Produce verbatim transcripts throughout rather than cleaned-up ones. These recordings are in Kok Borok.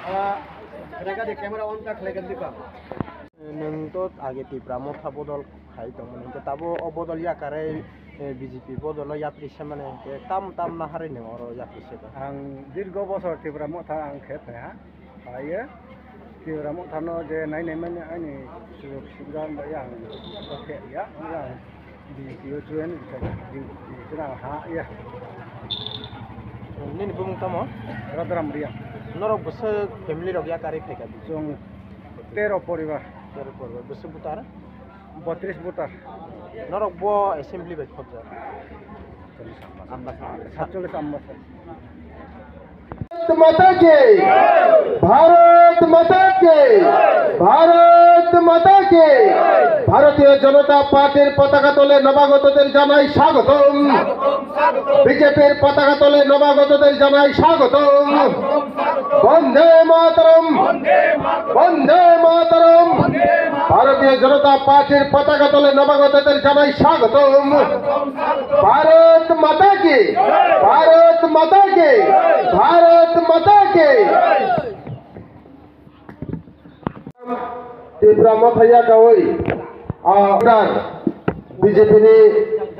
Rega de camera on ta khlai gandi ka. Nwng to age Tipra Motha bodol khai tongmani, hwnkhe tabo o bodol yakarwi, eh, B J P bodolo yapri semani, hwnkhe tam tam naharwi nwng oro yapri seba? Ang dirgo bosor Tipra Motha ang khe phaiha. Phaiye Tipra Mothano je nai nai mani ani sujog subida bai ang khe ya, ang B J P o join khe, B J P o ha ya. Nini bumung tamo? Radharam Riang. Norok bwswk family rok yakarwi phaikha? Chwng tero poribar. Tero poribar. Bwswk butar? Botris butar. Norok bo assembly bai khobjak? Ambasa. Satchollis ambasa. Bharat মাতা কি, ভারত মাতা কি, ভারত মাতা কি। ভারতীয় জনতা পার্টির পতাকা তলে নবাগতদের জানাই স্বাগতম। বিজেপির পতাকা তলে নবাগতদের জানাই স্বাগতম। বন্দে মাতরম, বন্দে মাতরম। ভারতীয় জনতা পার্টির পতাকা তলে নবাগতদের জানাই স্বাগতম। ভারত মাতা কি, ভারত মাতা কি, ভারত মাতা কি। Tipra Motha yakarwi, ah, B J P ni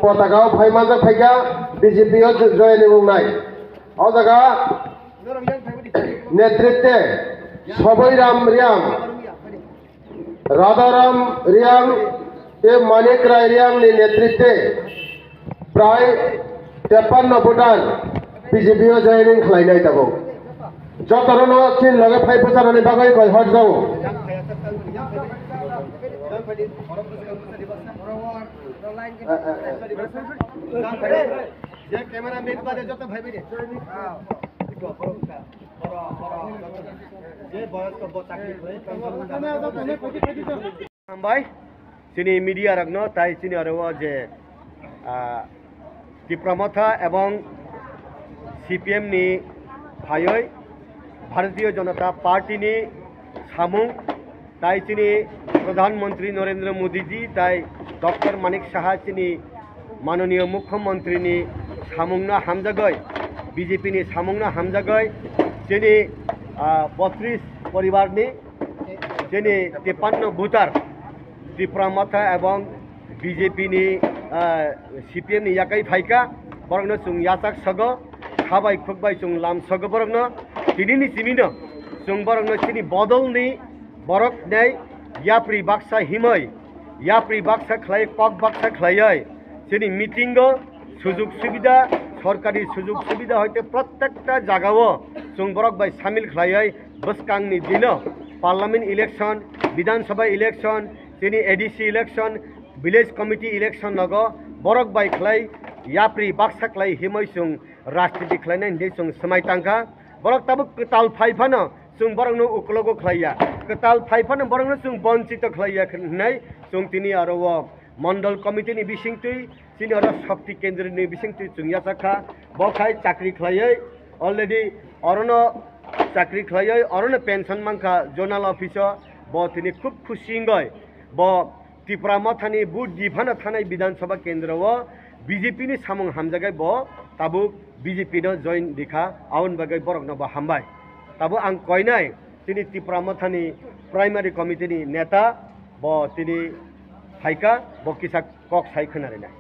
potaka o phai manjak phaikha, B J P o join wngnai. O jaga netritwe Soboi Ram Riang, Radharam Riang tei Manik Rai Riang ni netritwe prai tepanno voter B J P o joining khlainai tabuk. Jotono no chin loge phai bwchanani bagwi koi hor jao. Je camera man bade joto bhai bhai de. Je boyosko bo chakri kore. Hambai, chini media rokno tai chini oro o je, ah, Tipra Motha ebong C P M ni phaioi Bharatiya Janata Party ni samung tai chini Pradhan Mantri Narendra Modi ji tai Doctor Manik Saha chini Mananiya Mukhyamantri ni samung no hamjagoi, B J P ni samung no hamjagoi chini, ah, botris poribar ni chini tipanno voter Tipra Motha ebong B J P ni, ah, C P M ni yakai phaikha, borokno chwng yachak sogo, khabai khukbai chwng lam sogo borokno. Tinini simino chwng borokno chini bodolni borok nei yapri baksa himoi, yapri baksa khlai, kok baksa khlaioi chini meeting o sujug subida, sorkari sujug subida hoite prottekta jagao chwng borok bai samil khlaioi bwskangni dino parliament election, Bidhan Sabha election, chini A D C election, village committee election nogo borok bai khlai yapri baksa khlai himoi chwng rajniti khlainai hinwi chwng swmai tangkha. Borok tabuk kwtal phai phano chwng borokno uklogo khlaiya, kwtal phai phano borokno chwng bonchito khlaiya hinwi chwng tini aro o mondol committee ni bisingtwi chini oro Shakti Kendra ni bisingtwi chwng yachak kha. Bo khai chakri khlaiwi already orono chakri khlaiwi orono pension mankha zonal office o. Bo tini khub khusi wngwi bo Tipra Mothani vote di phano thanai Bidhan Sabha Kendra o B J P ni samung hamjagai bo tabuk B J P no join rikha, aboni bagwi borokno bo hambai. Tabuk ang koinai chini Tipra Mothani primary committee ni neta bo tini phaikha, bo kisa kok sai khwnarinai.